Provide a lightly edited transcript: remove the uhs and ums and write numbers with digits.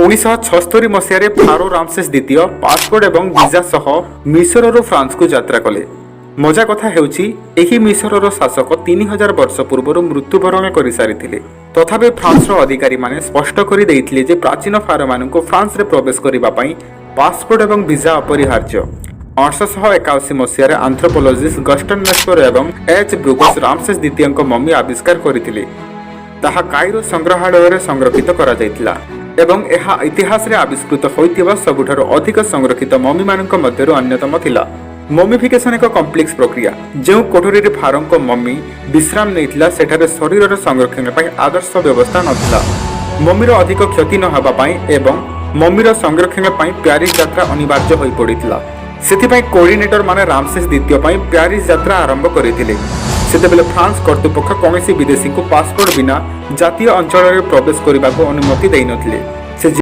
1976 ମସିହାରେ ଫାରୋ ରାମସେସ୍ ଦ୍ୱିତୀୟ ପାସପୋର୍ଟ ଏବଂ ଭିଜା ସହ ମିଶରରୁ ଫ୍ରାନ୍ସକୁ ଯାତ୍ରା କଲେ। ମଜା କଥା ହେଉଛି, ଏହି ମିଶରର ଶାସକ 3000 ବର୍ଷ ପୂର୍ବରୁ ମୃତ୍ୟୁବରଣ କରିସାରିଥିଲେ। ତଥାପି ଫ୍ରାନ୍ସର ଅଧିକାରୀମାନେ ସ୍ପଷ୍ଟ କରି ଦେଇଥିଲେ ଯେ ପ୍ରାଚୀନ ଫାରୋମାନଙ୍କୁ ଫ୍ରାନ୍ସରେ ପ୍ରବେଶ କରିବା ପାଇଁ ପାସପୋର୍ଟ ଏବଂ ଭିଜା ଅପରିହାର୍ଯ୍ୟ। 1881 ମସିହାରେ ଆନ୍ଥ୍ରୋପୋଲୋଜିଷ୍ଟ ଗଷ୍ଟନ ମେସ୍ପର ଏବଂ ଏଚ୍ ବ୍ରୁଗସ୍ ରାମସେସ୍ ଦ୍ୱିତୀୟଙ୍କ ମମି ଆବିଷ୍କାର କରିଥିଲେ। ତାହା କାଇରୋ ସଂଗ୍ରହାଳୟରେ ସଂରକ୍ଷିତ କରାଯାଇଥିଲା ଏବଂ ଏହା ଇତିହାସରେ ଆବିଷ୍କୃତ ହୋଇଥିବା ସବୁଠାରୁ ଅଧିକ ସଂରକ୍ଷିତ ମମିମାନଙ୍କ ମଧ୍ୟରୁ ଅନ୍ୟତମ ଥିଲା। ମମିଫିକେସନ ଏକ କମ୍ପ୍ଲେକ୍ସ ପ୍ରକ୍ରିୟା। ଯେଉଁ କୋଠରୀରେ ଫାରୋଙ୍କ ମମି ବିଶ୍ରାମ ନେଇଥିଲା, ସେଠାରେ ଶରୀରର ସଂରକ୍ଷଣ ପାଇଁ ଆଦର୍ଶ ବ୍ୟବସ୍ଥା ନଥିଲା। ମମିର ଅଧିକ କ୍ଷତି ନ ହେବା ପାଇଁ ଏବଂ ମମିର ସଂରକ୍ଷଣ ପାଇଁ ପ୍ୟାରିସ ଯାତ୍ରା ଅନିବାର୍ଯ୍ୟ ହୋଇପଡ଼ିଥିଲା। ସେଥିପାଇଁ କୋଅର୍ଡିନେଟର ମାନେ ରାମସେସ୍ ଦ୍ୱିତୀୟ ପାଇଁ ପ୍ୟାରିସ ଯାତ୍ରା ଆରମ୍ଭ କରିଥିଲେ। ସେତେବେଳେ ଫ୍ରାନ୍ସ କର୍ତ୍ତୃପକ୍ଷ କୌଣସି ବିଦେଶୀଙ୍କୁ ପାସପୋର୍ଟ ବିନା ଜାତୀୟ ଅଞ୍ଚଳରେ ପ୍ରବେଶ କରିବାକୁ ଅନୁମତି ଦେଇନଥିଲେ।